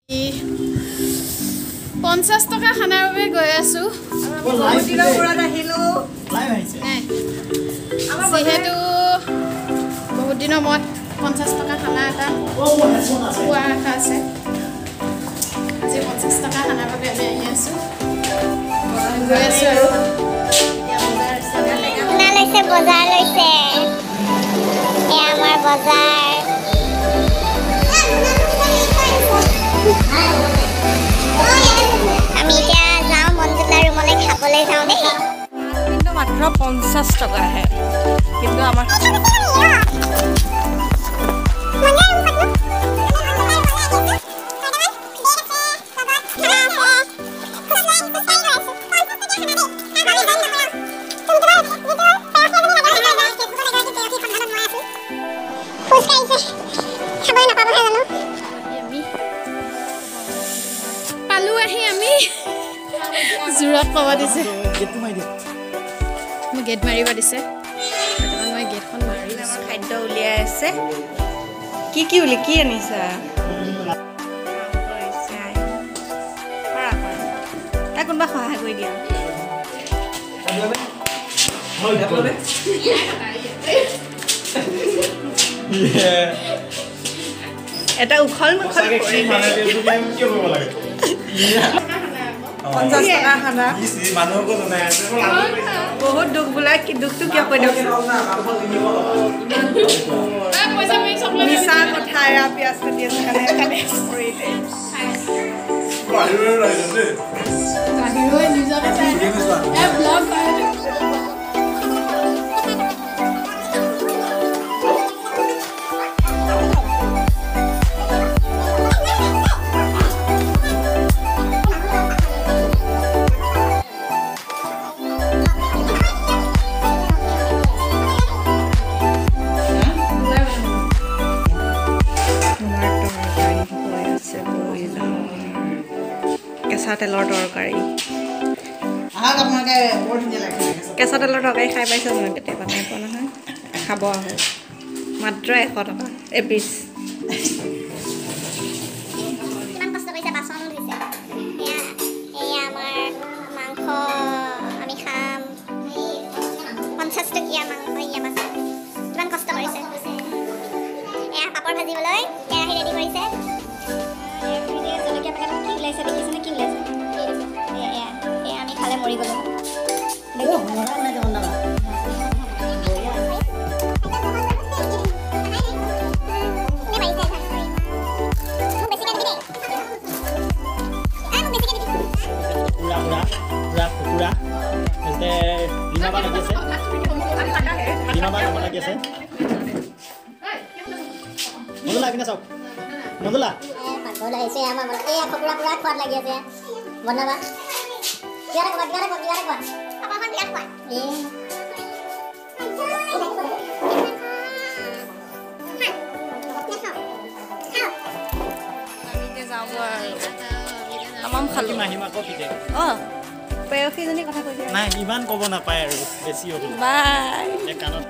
50 টকা খানাৰ বাবে গৈ আছো। যিহেতু বহুত দিনৰ মূৰত 50 টকা খানা এটা পোৱাৰ আশা আছে, আজি 50 টকা খানাৰ বাবে আমি আহি আছো, গৈ আছো। আৰু বজাৰ লৈছে, এয়া আমাৰ বজাৰ। আমি এতিয়া যাওঁ মঞ্জুলা ৰুমলৈ খাবলৈ যাওঁ দেই। কিন্তু মাত্ৰ 50 টকাহে, কিন্তু আমাৰ পালো আহি আমি জোৰত ক'ব দিছে, মোক গেট মাৰিব দিছে, বৰ্তমান মই গেটখন মাৰি। আমাৰ খাদ্য উলিয়াই আছে। কি কি উলি কি আনিছা? তাক কোনোবা সহায় কৰি দিয়া। এটা উখল মুখল 50 টকা খানা। বহুত দুখ বোলা, কি দুখটো কিয় কৈ দিয়কচোন? মিছা কথা, এয়া পিঁয়াজ কাটি আছে কাৰণে কৰিলে। কেঁচা তেলৰ তৰকাৰী, কেঁচা তেলৰ তৰকাৰী খাই পাইছে জানো? কেতিয়াবা নাই পোৱা নহয়, খাব আহোঁ। মাত্ৰ 100 টকা এপিচ। কিমান কষ্ট কৰিছে, বাচনো ধুইছে। এয়া আমাৰ মাংস আমি খাম, 50 টকীয়া মাংস। এয়া বাচন কিমান কষ্ট কৰিছে। এয়া পাপৰ ভাজিবলৈ কেৰাহী ৰেডি কৰিছে। জলকীয়া পেকেটত কি ওলাইছে দেখিছেনে? কি ওলাইছে? এয়া এয়া আমি খালে মৰি গ'লো। প্ৰেয়সীজনী কথা কৈ দিয়া নাই, ইমান ক'ব নাপায় আৰু বেছি। বাই। কাণত।